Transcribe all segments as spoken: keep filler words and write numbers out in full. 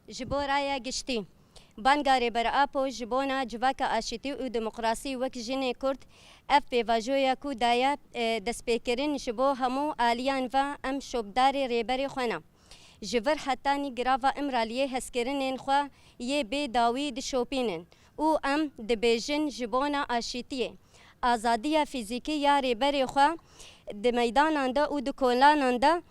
Ji bo raya giştî, banga Rêber Apo ji bona civaka aşîtî û demokrasî wek jinê Kurd, ev pêvajoya ku daye, e, destpêkirin ji bo hemû aliyan ve em şopdarê rêberê xwe ne. Ji vir hetanî girava Îmraliyê hezkirinên xwe yê bê dawî dişopînin û em dibêjin ji bona aşîtiyê, azadiya fîzîkî ya rêberê xwe di meydanan de û di kolanan de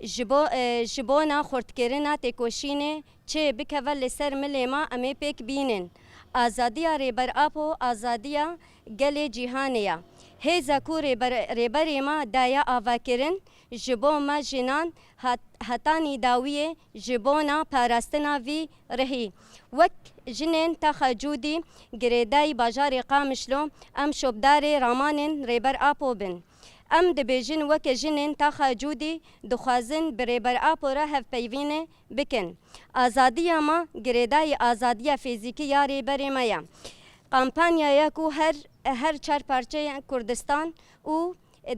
ji bo, e, ji bona xurtkirina têkoşînê çê bikeve li ser milê me, em ê pêk bînin. Azadiya Rêber Apo azadiya gelê cîhanê ye. Hêza ku rêber-, rêberê me daye avakirin, ji bo me jinan hat-, hetanî dawiyê ji bona parastina vî rihî. Wek jinên Taxa Cûdî, girêdayî bajarê Qamişlo, em şopdarê ramanên Rêber Apo bin. Em dibêjin weke jinên Taxa Cûdî dixwazin bi Rêber Apo re hevpeyvînê bikin. Azadiya me girêdayî azadiya fîzîkî ya rêberê me ye. Kampanyaya ku her, her çar parçeyên Kurdistan û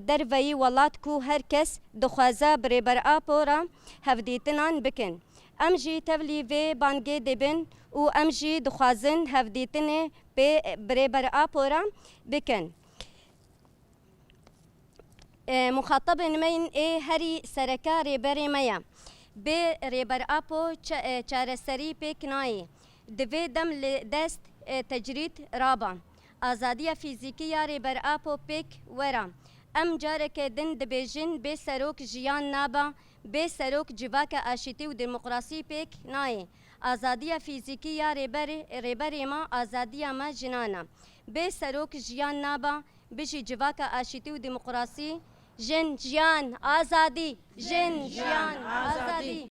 derveyî welat ku her kes dixwaze bi Rêber Apo re hevdîtinan bikin. Em jî tevlî vê bangê dibin û em jî dixwazin hevdîtinê pê bi Rêber Apo re bikin. E, muxatabên me yên ê herî sereke rêberê me ye. Bê Rêber Apo ça-, e, çareserî pêk nayê. Divê dem li dest, e, tecrîd raba. Azadiya fîzîkî ya Rêber Apo pêk wera. Em careke din dibêjin bê serok jiyan naba, bê serok civaka aşîtî û demokrasî pêk nayê. Azadiya fîzîkî ya rêberê, rêberê me azadiya me jinan e. Bê serok jiyan naba, bijî civaka aşîtî û demokrasî. Jin, jiyan, azadî! Jin, jiyan, azadî!